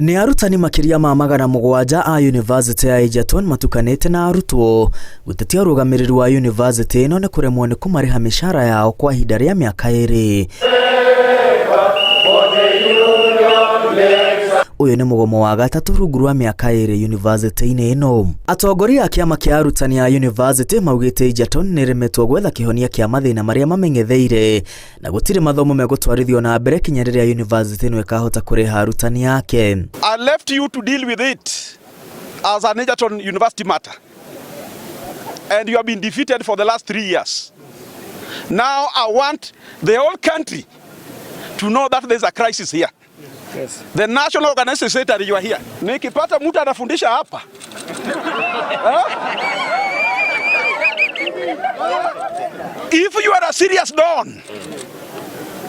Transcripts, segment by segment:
Nĩ arutani makĩria ma 700 a yunivasĩtĩ ya Egerton matukanĩte na arutwo gũtetia ũrũgamĩrĩri wa yunivasĩtĩ ĩno nĩ kũremwo nĩ kũmarĩha mĩcara yao kwa ihinda rĩa mĩaka ĩrĩ. Ũyũ nĩ mũgomo wa gatatũ rungu rwa mĩaka ĩrĩ yunivasĩtĩ-inĩ ĩno. Atongoria a kĩama kĩa arutani a yunivasĩtĩ maugĩte Egerton nĩ ĩremetwo gwetha kĩhonia kĩa mathĩna marĩa mameng'etheire na gũtirĩ mathomo megũtwarithio na mbere kinya rĩrĩa yunivasĩtĩ ĩno ĩkahota kũrĩha arutani ake. I left you to deal with it as an Egerton University matter. And you have been defeated for the last 3 years. Now I want the whole country to know that there's a crisis here. The National Organizing Secretary, you are here. Nikipata mtu anafundisha hapa. Eh? If you are a serious don,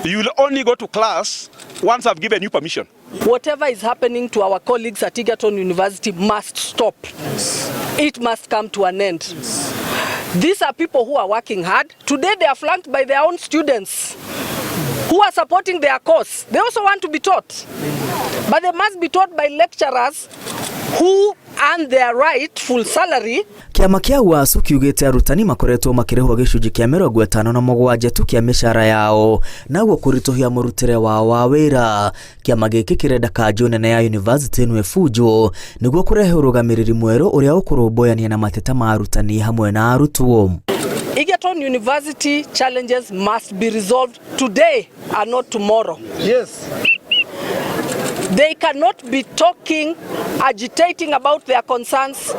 you will only go to class once I've given you permission. Whatever is happening to our colleagues at Egerton University must stop. It must come to an end. These are people who are working hard. Today they are flanked by their own students who are supporting their cause. They also want to be taught. But they must be taught by lecturers who earn their rightful salary. Kĩama kĩa UASU kiugĩte arutani makoretwo makĩrĩhwo gĩcunjĩ kĩa 57 tu kĩa mĩcara yao naguo kũritũhia mũrutĩre wao wa wĩra. Kĩama gĩkĩ kĩrenda kanjũ nene ya yunivasĩtĩ ĩno ĩbunjwo nĩguo kũrehe ũrũgamĩrĩri mwerũ ũrĩa ũkũrũmbũyania na mateta ma arutani hamwe na arutwo. Egerton University challenges must be resolved today and not tomorrow. They cannot be talking, agitating about their concerns,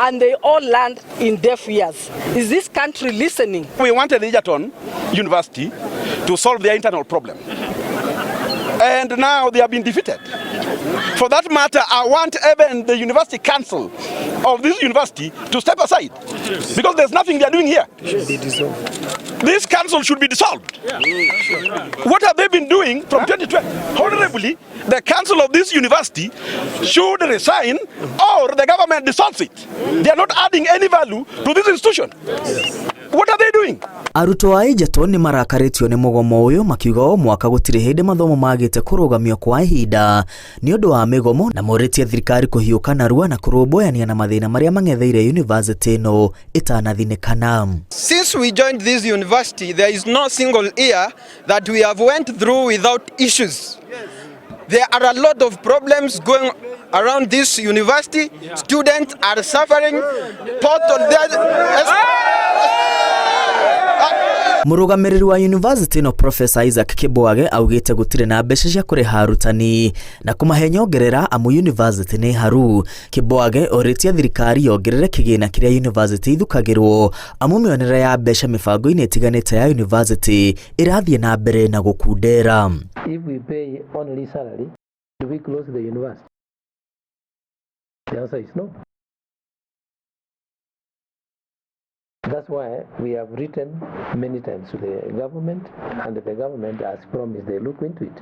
and they all land in deaf ears. Is this country listening? We wanted Egerton University to solve their internal problem. And now they have been defeated. For that matter, I want even the university council of this university to step aside because there's nothing they are doing here. This council should be dissolved. What have they been doing from 2012? Honorably, the council of this university should resign or the government dissolves it. They are not adding any value to this institution. What are they doing? Arutwo a Egerton nĩ marakarĩtio nĩ mũgomo ũyũ makiuga o mwaka gũtirĩ hĩndĩ mathomo magĩte kũrũgamio kwa ihinda nĩ ũndũ wa mĩgomo na morĩtie thirikari kũhiũka narua na kũrũmbũyania na mathĩna marĩa mang'etheire yunivasĩtĩ ĩno ĩtanathinĩkana. Since we joined this university, there is no single year that we have went through without issues. There are a lot of problems going around this university. Students are suffering. Part of their, Mũrũgamĩrĩri wa yunivasĩtĩ ĩno Professor Isaac Kibwage augĩte gũtirĩ na mbeca cia kũrĩha arutani na kũmahe nyongerera amu yunivasĩtĩ nĩ haru. Kibwage orĩtie thirikari yongerere kĩgĩna kĩrĩa yunivasĩtĩ ithukagĩrwo amu mĩonere ya mbeca mĩbango-inĩ ĩtiganĩte ya yunivasĩtĩ ĩrathiĩ na mbere na gũkundera. If we pay only salary, do we close the university? The answer is no. That's why we have written many times to the government, and the government has promised they look into it.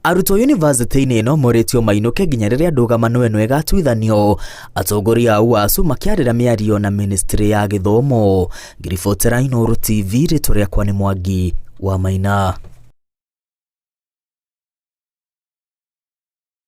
Arutwo yunivasĩtĩ-inĩ ĩno morĩtio mainũke nginya rĩrĩa ndũgamano ĩno ĩgatuithanio. Atongoria a UASU makĩarĩra mĩario na ministry ya gĩthomo. Ngĩribotera Inooro TV, rĩtwa rĩakwa nĩ Mwangi wa Maina.